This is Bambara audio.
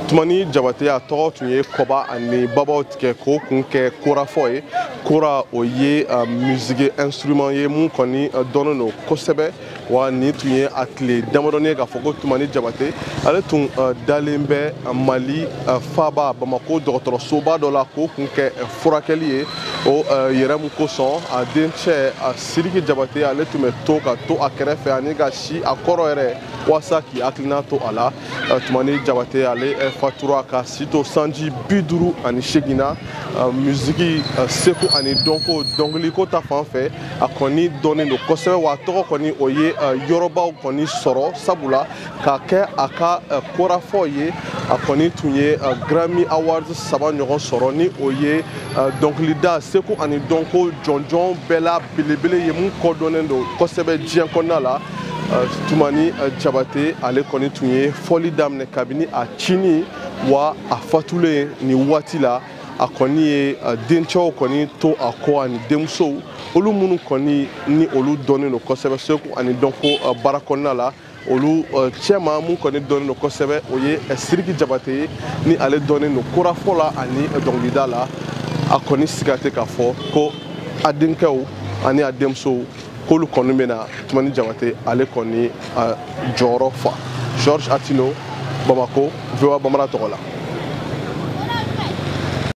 Tumani Jabate a tɔgɔ tun ye kɔba ani babaw tigɛ k'o kun kɛ korafɔ ye. Kora, o ye musique instrument ye mun kɔni dɔnnen don kosɛbɛ. Wa nin tun ye a tile damadɔni ye k'a fɔ ko Tumani Jabate, ale tun dalen bɛ Mali faaba Bamako dɔgɔtɔrɔsoba dɔ la k'o kun kɛ furakɛli ye. O yɛrɛ mun kosɔn, a dencɛ a Sidiki Jabate, ale tun bɛ to ka to a kɛrɛfɛ ani ka si a kɔrɔ yɛrɛ walasa k'i hakilina to a la. Tumani Jabate, ale fatura ka si to sanji 58 na. Musique seko ani dɔnko, dɔnkiliko ta fan fɛ, a kɔni dɔnnen don kosɛbɛ. Wa a tɔgɔ kɔni, o ye yɔrɔbaw kɔni sɔrɔ, sabula k'a kɛ a ka korafɔ ye, a kɔni tun ye Grammy Awards 3 ɲɔgɔn sɔrɔ, ni o ye dɔnkilida seko ani dɔnko jɔnjɔn bɛɛ la belebele ye mun kɔdɔnnen don kosɛbɛ diɲɛ kɔnɔna la. Tumani Jabate, ale kɔni tun ye fɔli daminɛ kabini a cini. Wa a fatulen nin waati la, a kɔni ye dencɛw kɔni to a kɔ ani denmusow, olu minnu kɔni ni olu dɔnnen don kosɛbɛ seko ani dɔnko baara kɔnɔna la. Olu cɛma mun kɔni dɔnnen don kosɛbɛ, o ye Sidiki Jabate ye, ni ale dɔnnen don korafɔ la ani dɔnkilida la. A kɔni siga tɛ k'a fɔ ko a denkɛw ani a denmusow, k'olu kɔni bɛna Tumani Jabate ale kɔni jɔyɔrɔ fa. George Atino, Bamako, VOA Bambara tɔgɔ la.